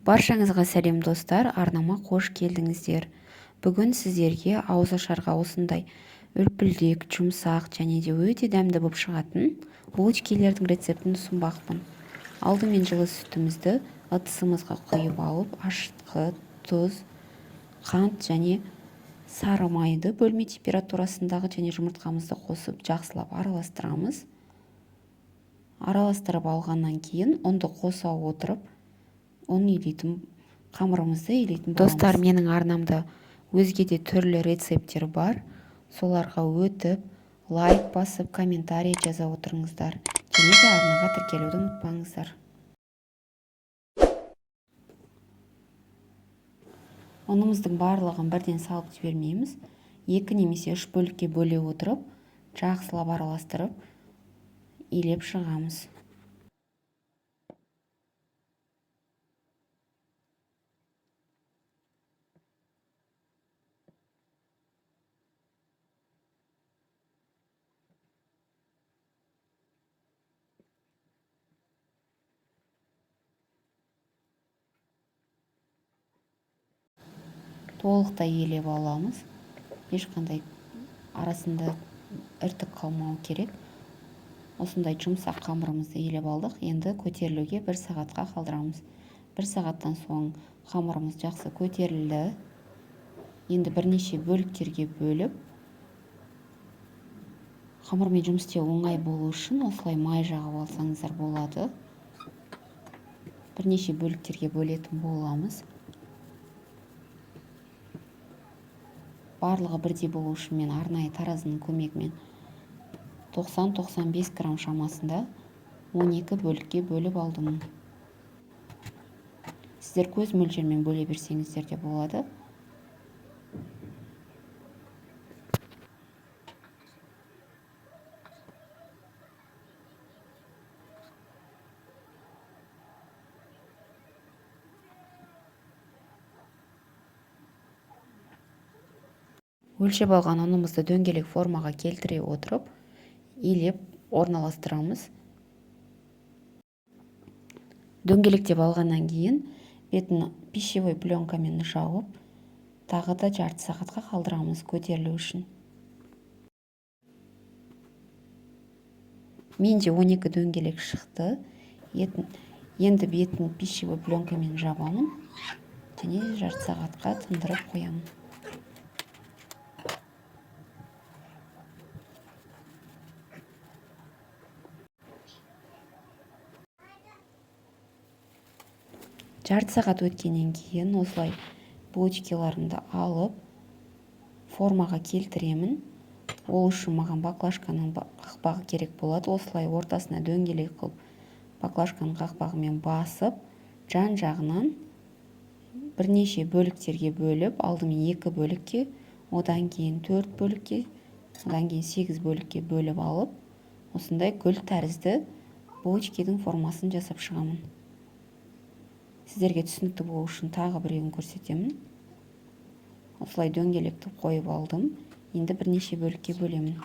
Баршаңызға сәлем, достар! Арнама қош келдіңіздер! Бүгін сіздерге ауызашарға осындай үлпілдек, жұмсақ және де өте дәмді болып шығатын булочкилердің рецептін ұсынбақпын. Алдымен жылы сүтімізді ыдысымызға құйып алып, ашытқы, тұз, қант және сары майды бөлме температурасындағы және жұмыртқамызды қосып жақсылап араластырамыз. Араластырып алғаннан кейін ұнды қоса отырып, ұн илейтін, қамырымызды илейтін боламыз. Достар, менің арнамда өзге де түрлі рецепттер бар. Соларға өтіп, лайк басып, комментарий жаза отырыңыздар. Және де арнаға тіркелуді ұмытпаңыздар. Ұнымыздың барлығын бірден салып жібермейміз. 2 немесе 3 бөлікке бөле отырып, жақсылап араластырып, илеп шығамыз. Толықтай елеп аламыз. Ешқандай арасында іртік қалмау керек. Осындай жұмсақ қамырымызды елеп алдық. Енді көтерілуге 1 сағатқа қалдырамыз. 1 сағаттан соң қамырымыз жақсы көтерілді. Енді бірнеше бөліктерге бөліп, қамырмен жұмыс істеу оңай болу үшін осылай май жағып алсаңыздар болады. Бірнеше бөліктерге бөлетін боламыз. Барлығы бірдей болу үшін мен арнайы таразының көмегімен 90-95 грамм шамасында 12 бөлікке бөліп алдым. Сіздер көз мөлшермен бөле берсеңіздер де болады. Өлшеп алған ұнымызды дөңгелек формаға келтіре отырып, илеп орналастырамыз. Дөңгелектеп алғаннан кейін бетін пищевой пленкамен жауып, тағы да жарты сағатқа қалдырамыз көтерілу үшін. Менде 12 дөңгелек шықты. Енді бетін пищевой пленкамен жабамын және жарты сағатқа тындырып қоямын. Жарты сағат өткеннен кейін осылай булочкиларымды алып формаға келтіремін. Ол үшін маған баклажканың қақпағы керек болады. Осылай ортасына дөңгелек қылып баклажканың қақпағымен басып, жан-жағынан бірнеше бөліктерге бөліп, алдымен 2 бөлікке, одан кейін 4 бөлікке, одан кейін 8 бөлікке бөліп алып, осындай гүл тәрізді булочкидің формасын жасап шығамын. Сіздерге түсінікті болу үшін тағы біреуін көрсетемін. Осылай дөңгелектіп қойып алдым. Енді бірнеше бөлікке бөлемін.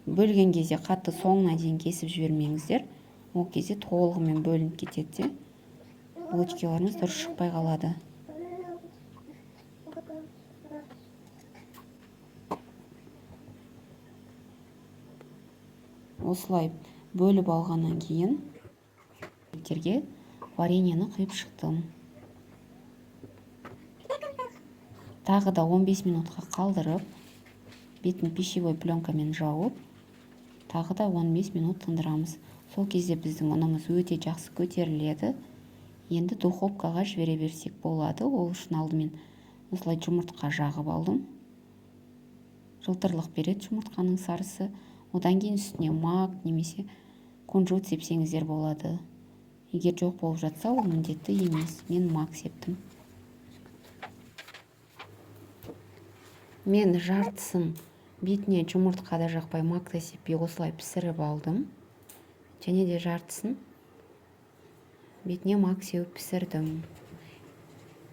Бөлген кезде қатты соңына дейін кесіп жібермеңіздер. Ол кезде толығымен бөлініп кетеді де, булочкиларымыз дұрыс шықпай қалады. Осылай бөліп алғаннан кейін бөліктерге вареньені құйып шықтым. Тағы да 15 минутқа қалдырып, бетін пищевой пленкамен жауып, тағы да 15 минут тындырамыз. Сол кезде біздің ұнымыз өте жақсы көтеріледі. Енді духовкаға жібере берсек болады. Ол үшін алдымен осылай жұмыртқа жағып алдым. Жылтырлық береді жұмыртқаның сарысы. Одан кейін үстіне мак немесе кунжут сепсеңіздер болады. Егер жоқ болып жатса, ол міндетті емес. Мен мак септім. Мен жартысын бетіне жұмыртқа да жақпай, мак та сеппей осылай пісіріп алдым. Және де жартысын бетіне мак сеуіп пісірдім.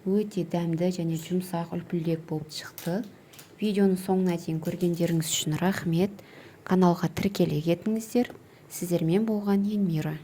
Өте дәмді және жұмсақ үлпілдек болып шықты. Видеоның соңына дейін көргендеріңіз үшін рахмет. Каналға тіркеле кетіңіздер. Сіздермен болған Эльмира.